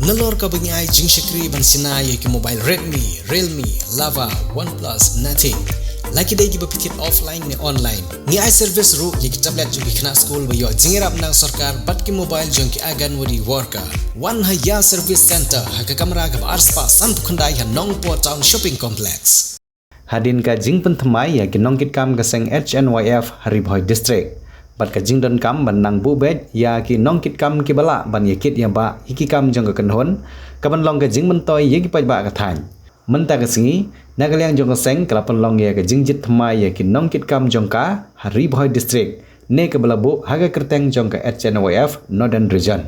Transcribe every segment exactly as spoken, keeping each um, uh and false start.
Nalor kaba ngi ai jingshakri ban shna ïa ki mobile Redmi, Realme, Lava, OnePlus, Nothing. La ki dei kiba phi thied offline ne online. Ngi ai service ruh ïa ki tablet jong ki khynnah skul ba ïoh jingïarap na sorkar bad ki mobile jong ki Anganwadi worker. Wan ha Ïa Service Center ha ka kamra kaba arspah sanphew khyndai ha Nongpoh Town Shopping Complex. Hadien ka jingpynthymmai ïa ki nongkitkam ka seng H N Y F ha Ri Bhoi District bad ka jingdonkam ban nang buh beit ïa ki nongkitkam kiba lah ban ïakit ïabah ïa ki kam jong ka kynhun, ka ban long ka jingmyntoi ïa ki paidbah ka thaiñ. Mynta ka sngi, na ka liang jong ka seng ka la pynlong ïa ka jingjit thymmai ïa ki nongkitkam jong ka ha Ri Bhoi District, ne kaba la buh ha ka kyrteng jong ka H N Y F Northern Region.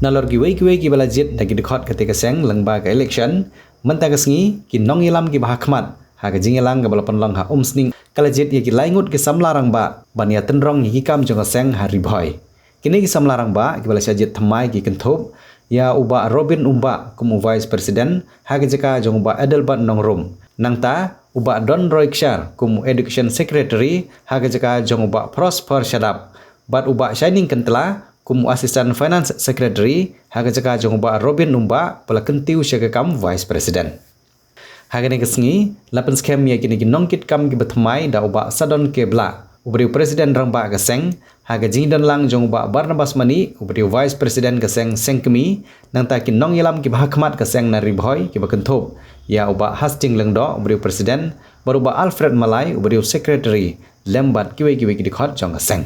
Nalor kiwei kiwei kiba la jied da ki dkhot katei ka seng lyngba ka election, mynta ka sngi ki nongïalam kiba ha khmat ha ka jingïalang kaba la pynlong ha Umsning ka la jied ïa ki lai ngut ki samla rangbah ban ïa tynrong ïa ki kam jong ka seng ha Ri Bhoi. Kine ki samla rangbah kiba la shah jied thymmai ki kynthup ïa u Bah Robin Umbah kum u Vice President ha ka jaka jong u Bah Adelbert Nongrum. Nangta u Bah Don Roy Kshar kum u Education Secretary ha ka jaka jong u Bah Prosper Shadap. Bad u Bah Shining Kyntla kum u Assistant Finance Secretary ha ka jaka jong u Bah Robin Umbah ba la kyntiew sha ka kam Vice President. Ha kane ka sngi la pynskhem ïa kine ki nongkitkam kiba thymmai da u Bah Sadon K Blah, uba dei u President rangbah ka seng, ha ka jingdon lang jong u Bah Barnabas Manih, uba dei u Vice President ka seng Sengkmie, nangta ki nongïalam kiba ha khmat ka seng na Ri Bhoi kiba kynthup ïa u Bah Hasting Lyngdoh, uba dei u President, bad u Bah Alfred Malai, uba dei u Secretary, lem bad kiwei kiwei ki dkhot jong ka seng.